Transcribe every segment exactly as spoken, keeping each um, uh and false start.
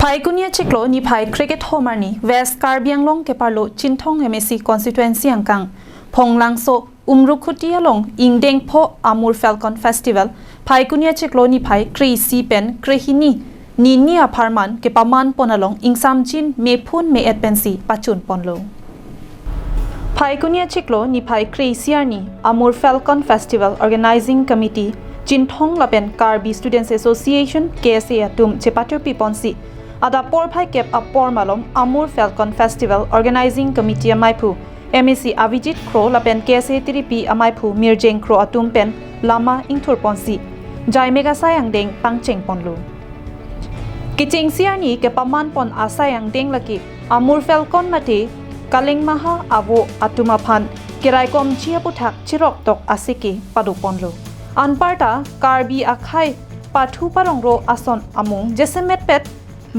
Phaikuni achiklo niphai krekethom arni West Karbi Anglong keparlo Chinthong M A C constituency angkang Phonglangso Umrukhuti along ingdeng pho Amur Falcon Festival Phaikuni achiklo niphai kre-isi pen krehini nini apharman kepaman pon along ingsamjin mephun me-et pensi pachun ponlo. Phaikuni achiklo niphai kre-isi arni Amur Falcon Festival Organizing Committee Chinthong lapen Karbi Students Association K S A atum chepatirpi ponsi adap porphai kep apor malom Amur Falcon Festival Organizing Committee amaiphu M A C Avijit Kro lapen K S A tiripi amaiphu Mirjeng Kro atum pen lama ingthur ponsi jaimek asai angdeng pangcheng ponlo. Kechengsi arni kepaman pon asai angdeng lake Amur Falcon mate Kalengmaha avo atum aphan keraikomji aputhak chirok tok aseke pado ponlo. Anparta Karbi akhai pathu parongro ason amung jasemet pet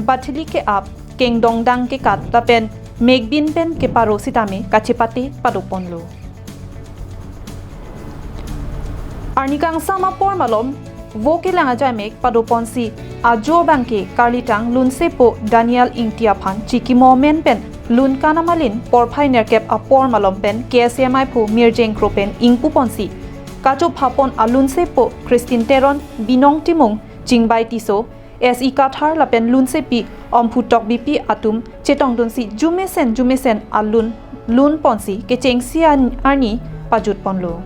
bathili ke-ap kengdongdang kekat lapen mekbin pen keparo sitame kachepate pado ponlo. Arni kangsam apor malom vo kelang ajaimek pado ponsi ajo abangke karlitang lunsepo Daniel Ingti aphan chikimo amen pen lunkan amalin porphai nerkep apor malom pen K S A amaiphu Mirjeng Kro pen ingpu ponsi kachopha pon alunsepo Christine Teron, Binong Timung, Chingbai Tisso, S E Kathar lapen lunsepi Omphu Tokbipi atum chetongdunsi jumesen jumesen alun lun ponsi kechengsi an- arni pajut ponlo.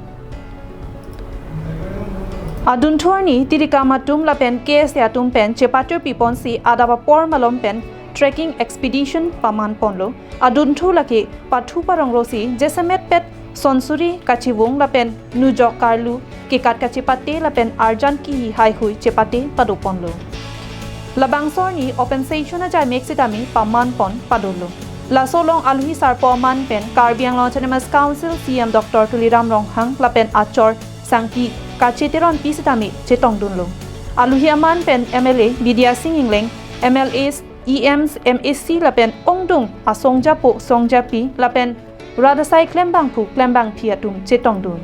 Adunthu arni tirikam atum lapen K S A atum pen chepatirpi ponsi adap apor malom pen trekking expedition paman ponlo. Adunthu lake pathu parongro si jasemet pet sonsuri kachivung lapen nujok karlu kekat kachepate lapen arjan kihi haihui chepate pado ponlo. Labangso arni open session ajaimek sitame paman pon padolo. Laso along alohi sarpo aman pen Karbi Anglong Autonomous Council C E M Doctor Tuliram Ronghang lapen achor Sangki Kache Teronpi sitame chetongdunlo. Alohi aman pen M L A Bidya Sing Engleng, M L As, E Ms, M A C lapen ongdung asongjapo songjapi lapen rat asai klembangphu klembangphi atum chetongdun.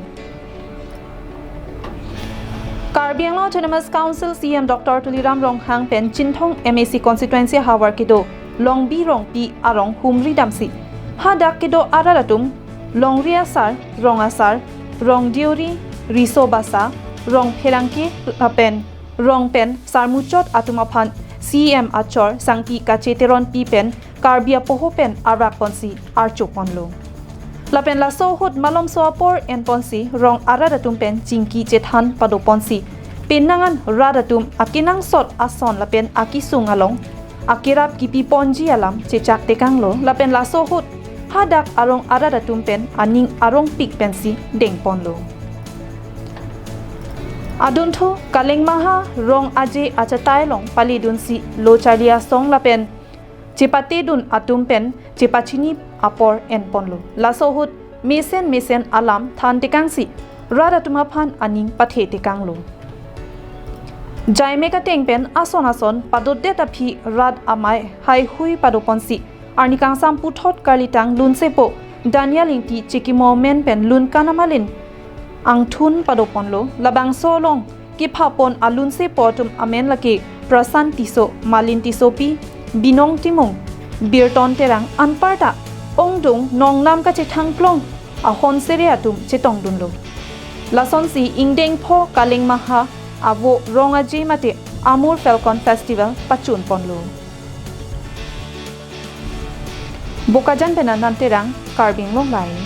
Karbi Anglong Autonomous Council C E M Doctor Tuliram Ronghang pen Chinthong M A C constituency havar kedo Longbi Rongpi arong humri damsi hadak kedo arat atum Longri Asar, Rong Asar, Rong Deori, Riso Basa, Rong Pherangke lapen Rong pen Sarmuchot atum aphan C E M achor Sangki Kache Teronpi pen Karbi apoho pen arak ponsi archo ponlo. Lapen laso ahut malomso apor en ponsi rong arat atum pen chingki chethan pado ponsi penang an rat atum akenangsot ason lapen akesung along akerap kipi ponji alam chechak tekanglo lapen laso ahut hadak arong arat atum pen aning arongpik pensi deng ponlo. Adunthu Kalengmaha Rong Aje achatai along palidunsi lo charli asong lapen chepatedun atum pen chepachini apor en ponlo. Laso ahut mesen mesen alam than tekangsi rat atum aphan aning pathe tekanglo. Jaimek ateng pen ason ason padodet aphi rat amei haihui pado ponsi arni kangsam puthot karlitang lunsepo Daniel Ingti chikimo amen pen lunkan amalin angthun pado ponlo. Labangso along kepha pon alunsepo atum amen lake Prasan Tisso, Malin Tissopi, Binong Timung, Birton Terang anparta ongdung nongnam kachethangklong ahon sere atum chetongdunlo. Lasonsi ingdeng pho Kalengmaha avo Rong Aje mate Amur Falcon Festival pachun ponlo. Bokajan pen Anand Terang, Karbi Anglong Live.